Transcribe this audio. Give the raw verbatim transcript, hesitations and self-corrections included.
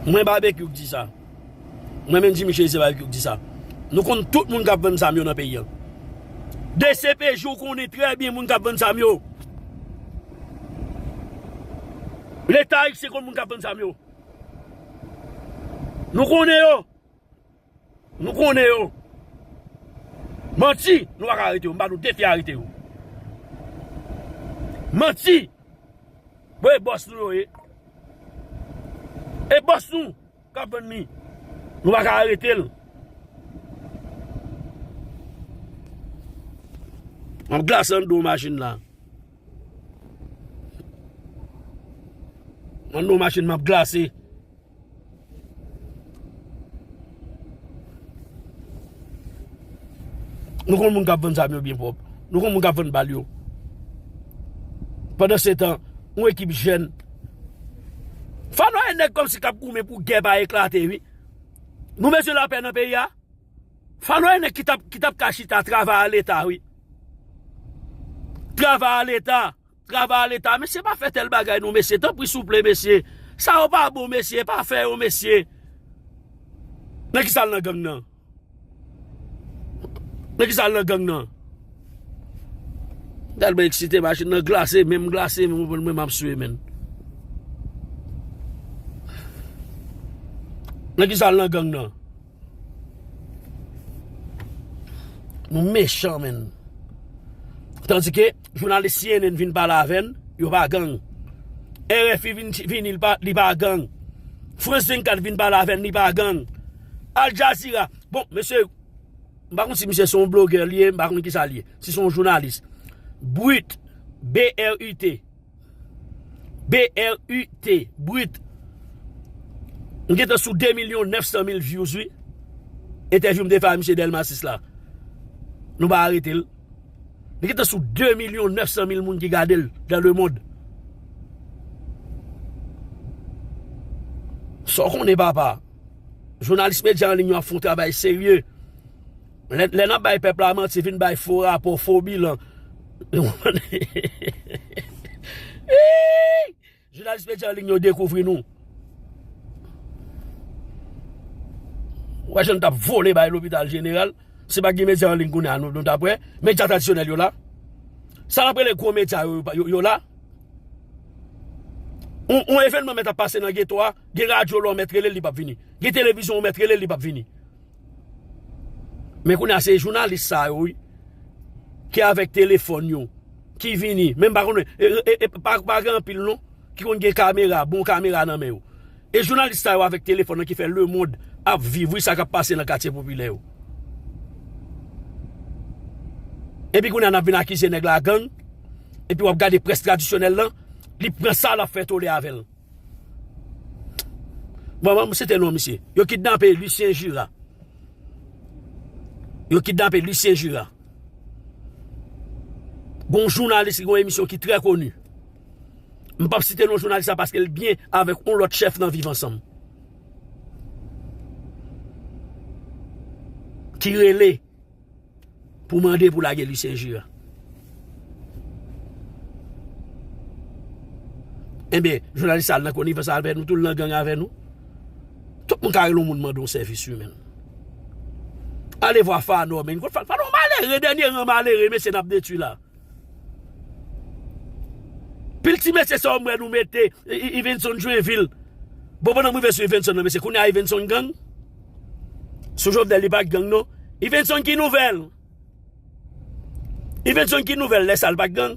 Mwen Babekyou k di sa. Mwen menm Jimmy Chérizier Babekyou k di sa. Nou konn tout moun k ap vann zam yo nan peyi an. D C P J, ou konnen trè byen moun k ap vann zam yo. Leta ayisyen konn moun k ap vann zam yo. Nou konnen yo. Nou konnen yo. Manti, nou pa ka arete yo. M ba nou defi arete yo. Manti. Bon, e bòs nou yo ye. E bòs nou k ap vann li. Nou pa ka arete l. M ap glase anndan machin la. Anndan machin m ap glase. Nou konn moun k ap vann zam yo byen pwòp. Nou konn moun k ap vann bal yo. Pandan se tan, yon ekip jèn. Fano e nèg kòmsi k ap goumen pou gè pa eklate, wi. Nou bezwen lapè nan peyi a. Fano e nèg ki t ap, ki t ap ka chita travay a Leta, wi. Travay a Leta. Travay a Leta, mesye, pa fè tèl bagay non, mesye. Tanpri, souple, mesye. Sa yo pa bon, mesye. Pa fè yo, mesye. Nan ki sa l nan gang nan? Nan ki sa l nan gang nan? Tèlman eksite, machin nan glase, menm glase, menm mwen, mwen, m ap swe, menn. Nan ki sa l nan gang nan? Nou mechan, menn. Tandike, jounalis C N N vin pale avè n, yo pa gang. R F I vin, vini, li pa, li pa gang. France vennkat vin pale avè n, li pa gang. Al Jazeera. Bon, mesye, m pa konn si misye se yon blogè li ye, m pa konn kisa li ye. Si se yon jounalis. Brit, B R I T. B R I T, Brit. M gentan sou de milyon nèf san mil views, wi. Entèvyou m te fè a misye Dèlma sis la. Nou pa arete l. Li gentan sou de milyon nèf san mil moun ki gade l dans le monde. Sa w konnen, papa? Jounalis medya an liy yo ap fè yon travay serye. Lè, lè n ap bay pèp la manti, vin bay fo rapò, fo bilan. Jounalis medya an liy yo dekouvri nou. Ou wè jan n t ap vole bay lopital jeneral. Si pa t gen medya an liy kounye a, nou, nou t ap wè. Medya tradisyonèl yo la. Sa n ap rele gwo medya yo, yo, yo la. Yon, yon evènman mèt ap pase nan geto a, gen radyo la w mèt rele l, li p ap vini. Gen televizyon w mèt rele l, li p ap vini. Men kounye a se jounalis sa yo, wi, ki avèk telefòn yo, ki vini. Men m pa konnen, e, e, e, pa, pa gen anpil non, ki konn gen kamera, bon kamera nan men yo. E jounalis sa yo avèk telefòn nan ki fè lemonn ap viv, wi, sa k ap pase nan katye popilè yo. Epi kounye a n ap vin akize nèg la gang, epi w ap gade près tradisyonèl lan, li pran sa l ap fè tole avè l. Bon, bon, se te non misye. Yo kidnape Lucien Jura. Yo kidnape Lucien Jura. Gon jounalis ki gon emisyon ki trè koni. M p ap site non jounalis la paske l byen avèk yon lòt chèf nan Viv Ansanm. Ki rele pou mande pou lage Lucien Jura. Enben, jounalis sa al nan konivans avè nou, tou l nan gang avè nou. Tout moun ka rele yon moun mande yon sèvis, wi, menn. Ale vwa Fano, menn. Kot Fano, Fano malere, dènye ran malere, mesye n ap detwi la. Pil ti mesye sa yo m wè nou mete, I-, I-, Yvenson Joinville. Bon, pandan m rive sou Yvenson nan, mesye, kounye a Yvenson gang? Sou Jovenel li pa t gang, non. Yvenson ki nouvèl? Yvenson ki nouvèl lè sa l pa t gang?